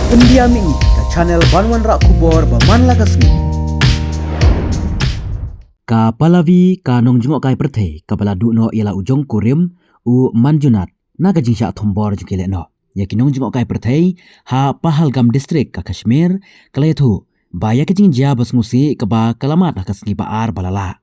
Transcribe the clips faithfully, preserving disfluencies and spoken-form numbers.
India Mihngi, ka channel ban wanrah khubor ba man la ka sngi. Ka Pallavi, ka nongjngohkai pyrthei kaba la duh noh ïa la u jong kurim, u Manjunath, na ka jingshah thombor jong ki lehnoh ïa ki nongjngohkai pyrthei ha Pahalgam District ka Kashmir, ka la ïathuh ba ïa ka jingjia ba sngewsih kaba ka la mad ha ka sngi ba ar ba la lah.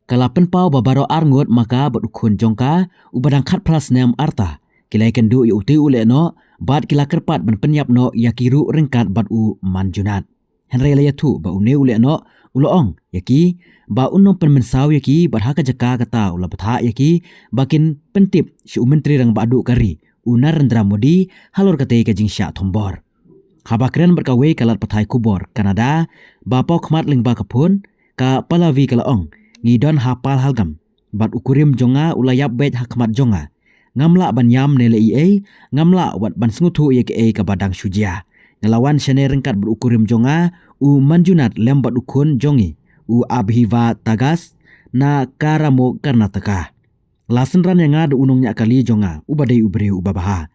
Ka la pynpaw ba baroh arngut ma ka bad u khun jong ka uba dang khatphra snem arta ki la ïakynduh ïa utei u lehnoh bad ki la kyrpad ban pynïap noh ïa ki ruh ryngkat bad u Manjunath. Hynrei la ïathuh ba une u lehnoh u la ong ïa ki ba un ym pynmynsaw ïa ki bad ha ka jaka kata u la bthah ïa ki ba kin pyntip sha u Myntri Rangbah Duh ka ri, u Narendra Modi, halor katei ka jingshah thombor. Haba kren bad kawei ka lad pathai khubor Kannada ba paw khmat lyngba ka phone, ka Pallavi ka la ong, ngi don ha Pahalgam bad u kurim jong nga u la ïap beit ha khmat jong nga. Ngam lah ban ïam ne leh ei ei, ngam lah wat ban sngewthuh ïa kaei kaba dang shu jia. Nga la wan shane ryngkat bad u kurim jong nga, u Manjunath, lem bad u khun jong ngi, u Abhiva Tagas, na Karamoke, Karnataka. La synran ïa nga da u nongñiah kali jong nga uba dei u briew uba bha.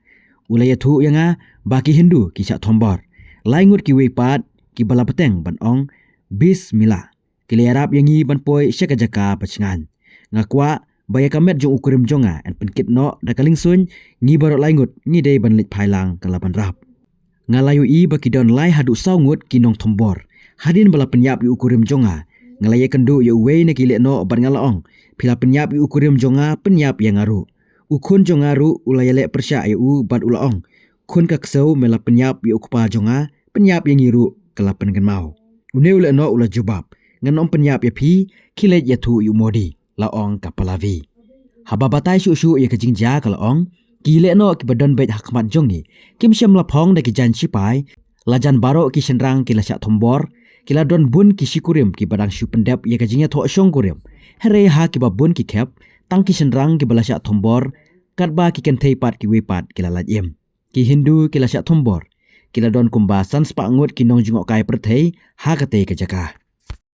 U la ïathuh ïa nga ba ki Hindu ki shah thombor. Lai ngut kiwei pat kiba la bteng ban ong Bismillah, ki la ïarap ïa ngi ban poi sha ka jaka ba shngaiñ. Nga kwah ba ïa ka met jong u kurim jong nga yn pynkit noh da ka lyngsuiñ, ngi baroh lai ngut ngi dei ban leit phai lang, ka la ban rap. Nga la ïohi ba ki don lai haduh saw ngut ki nongthombor. Hadien ba la pynïap ïa u kurim jong nga, nga la ïakynduh ïa uwei na ki lehnoh bad nga la ong, phi la pynïap ïa u kurim jong nga, pynïap ïa nga ruh. U khun jong nga ruh u la ïaleh pyrshah ïa u bad u la ong, khun ka ksew, me la pynïap ïa u kpa jong nga, pynïap ïa ngi ruh, ka la pynkynmaw. Une u lehnoh u la jubab, ngan ym pynïap ïa phi, khie leit ïathuh ïa u Modi, la ong ka Pallavi. Haba batai shuh shuh ïa ka jingjia ka la ong, ki lehnoh kiba don beit ha khmat jong ngi kim shym la phong da ki jaiñ sipai. La jan baroh ki shynrang ki la shah thombor, ki la don bun ki shi kurim kiba dang shu pyndep ïa ka jingïathoh shong kurim. Hynrei ha kiba bun ki khep, tang ki shynrang kiba la shah thombor, katba ki kynthei pat kiwei pat ki la lait im. Ki Hindu ki la shah thombor, ki la don kumba san spah ngut ki nongjngohkai pyrthei ha katei ka jaka.